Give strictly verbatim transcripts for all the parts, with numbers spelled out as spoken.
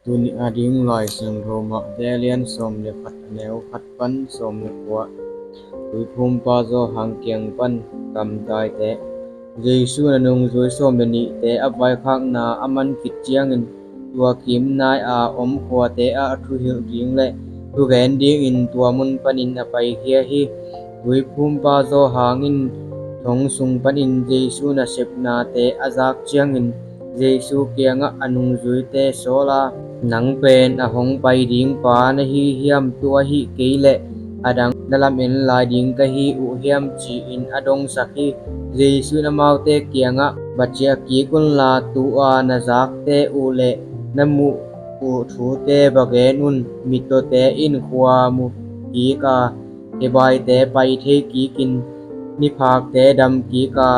Tuni a ding Lai Siangtho Mate a lian sawm le khat, a neu khat pan sawm le kua. Tuiphumpa Johan kiang pan kamtaite. Jesu in a nungzui sawm le nihte a vaikhakna a man khit ciangin, tua kim nai-a om khuate ah thuhilh ding le thugen dingin tua mun panin a paikhia hi. Tuiphumpa Johan in thong sung panin Jesu nasepnate a zak ciangin, Jesu kiangah a nungzuite sawl a, "Nang pen a hong pai ding pa na hi hiam? Tua ahih kei leh a dang na lamen lai ding ka hi uh hiam?" ci-in a dongsak hi. Jesu in amaute kiangah, "Va ciah kik unla, tu-a na zakte uh le na muh uh thute va gen un. Mittawte in khua mu kik a, kebaite pai thei kikin, miphakte dam kik a,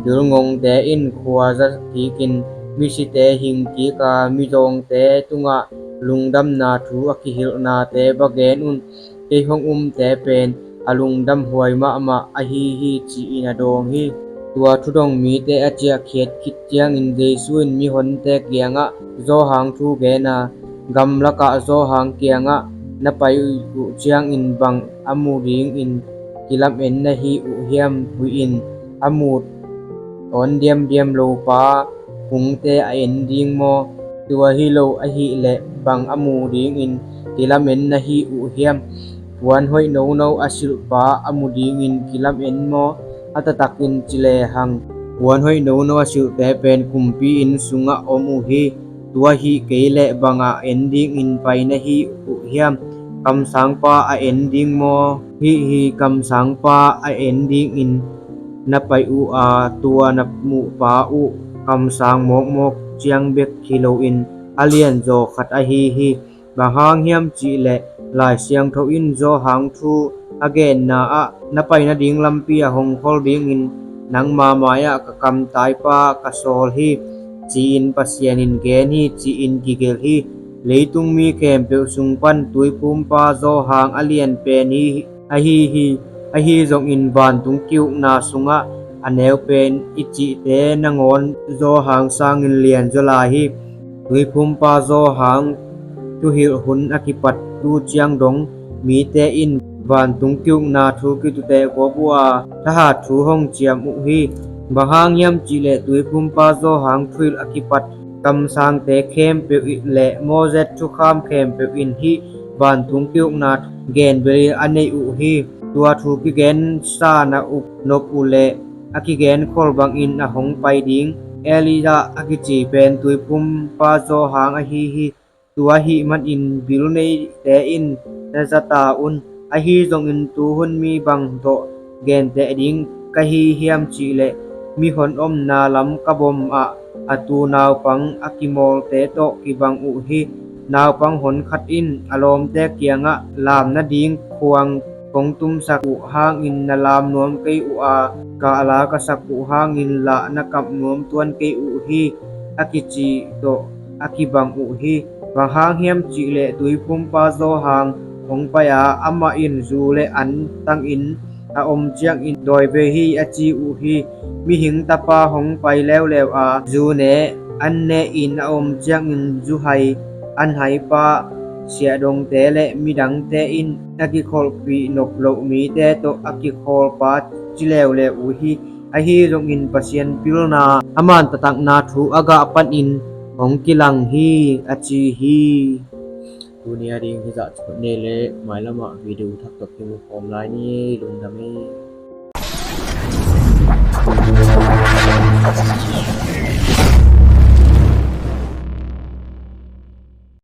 bilngongte in khua za kikin, misite hing kik a, mizawngte tungah lungdamna thu a kihilhnate va gen un. Kei hong umte pen a lungdamhuai mahmah ahi hi," ci-in a dawng hi. Tua thudong mite a ciahkhiat khit ciangin Jesu in mihonte kiangah Johan thu gen a, "Gamlakah Johan kiangah na pai uh ciangin bang a mu dingin kilamen na hi uh hiam? Huih in a mut awn diamdiam lo pa kungte a en ding maw? Tua hi lo ahih leh bang a mu dingin kilamen na hi uh hiam? Puan hoih nono a silhpa a mu dingin kilamen maw? A taktakin ci lehang, puan hoih nono a silhte pen kumpi inn sungah om uh hi. Tua ahih kei leh bang a en dingin pai na hi uh hiam? Kamsangpa a en ding maw? Hih hi, kamsangpa a en dingin na pai uh a, tua na muhpa uh kamsang mawkmawk ciang bek hi loin a lianzaw khat ahi hi. Bang hang hiam cih leh Lai Siangtho in Johan thu a genna ah, 'Na pai nading lampi a hong khol dingin nangma mai-ah ka kamtaipa ka sawl hi,' ci-in Pasian in gen hi, ci-in kigelh hi. Leitung mi khempeuh sung pan Tuiphumpa Johan a lianpen hi, ahi hi. Ahi zongin vantung ki-ukna sungah a neu pen i cihte nangawn Johan sangin lianzaw lai hi. Tuiphumpa Johan thuhilh hun a kipat tu ciang dong mite in vantung ki-ukna thu kituteh gawp uh a, thahat thu hong ciam uh hi. Bang hang hiam cih leh Tuiphumpa Johan thuhilh a kipat kamsangte khempeuh le Moses thukham khempeuh in hih vantung ki-ukna thu genbel a nei uh hi. Tua thu kigensa na up nop uh leh a kigenkhol bangin a hong pai ding Elijah a kici pen Tuiphumpa Johan ahi hi. Tua ahih manin bil neite in na za ta un. Ahi zongin tuhun mi bang tawh genteh ding ka hi hiam cih leh, mihon omna lam ka bom ah a tu naupang a kimawlte tawh kibang uh hi. Naupang hon khat in a lawmte kiangah, "Lam nading khuang kong tumsak uh hangin na lam nuam kei uh a, kahla ka sak uh hangin lah na kap nuam tuan kei uh hi," a kici tawh a kibang uh hi. Bang hang hiam cih leh Tuiphumpa Johan hong pai a, amah in zu le an tangin a om ciangin, "Dawi ve hih," a ci uh hi. Mihing Tapa hong pai leuleu a, zu ne an ne-in a om ciangin, zu hai, an haipa, siahdongte le midangte in a kikholhpih nop loh mite tawh a kikhawlpa ci leuleu uh hi. Ahi zongin Pasian pilna, a man taktakna thu a gah panin hong kilang hi, a ci hi. Tuni a ding hizah cih nei le, mailamah video thak tawh kimu khawm lai ni. Lungdam ei.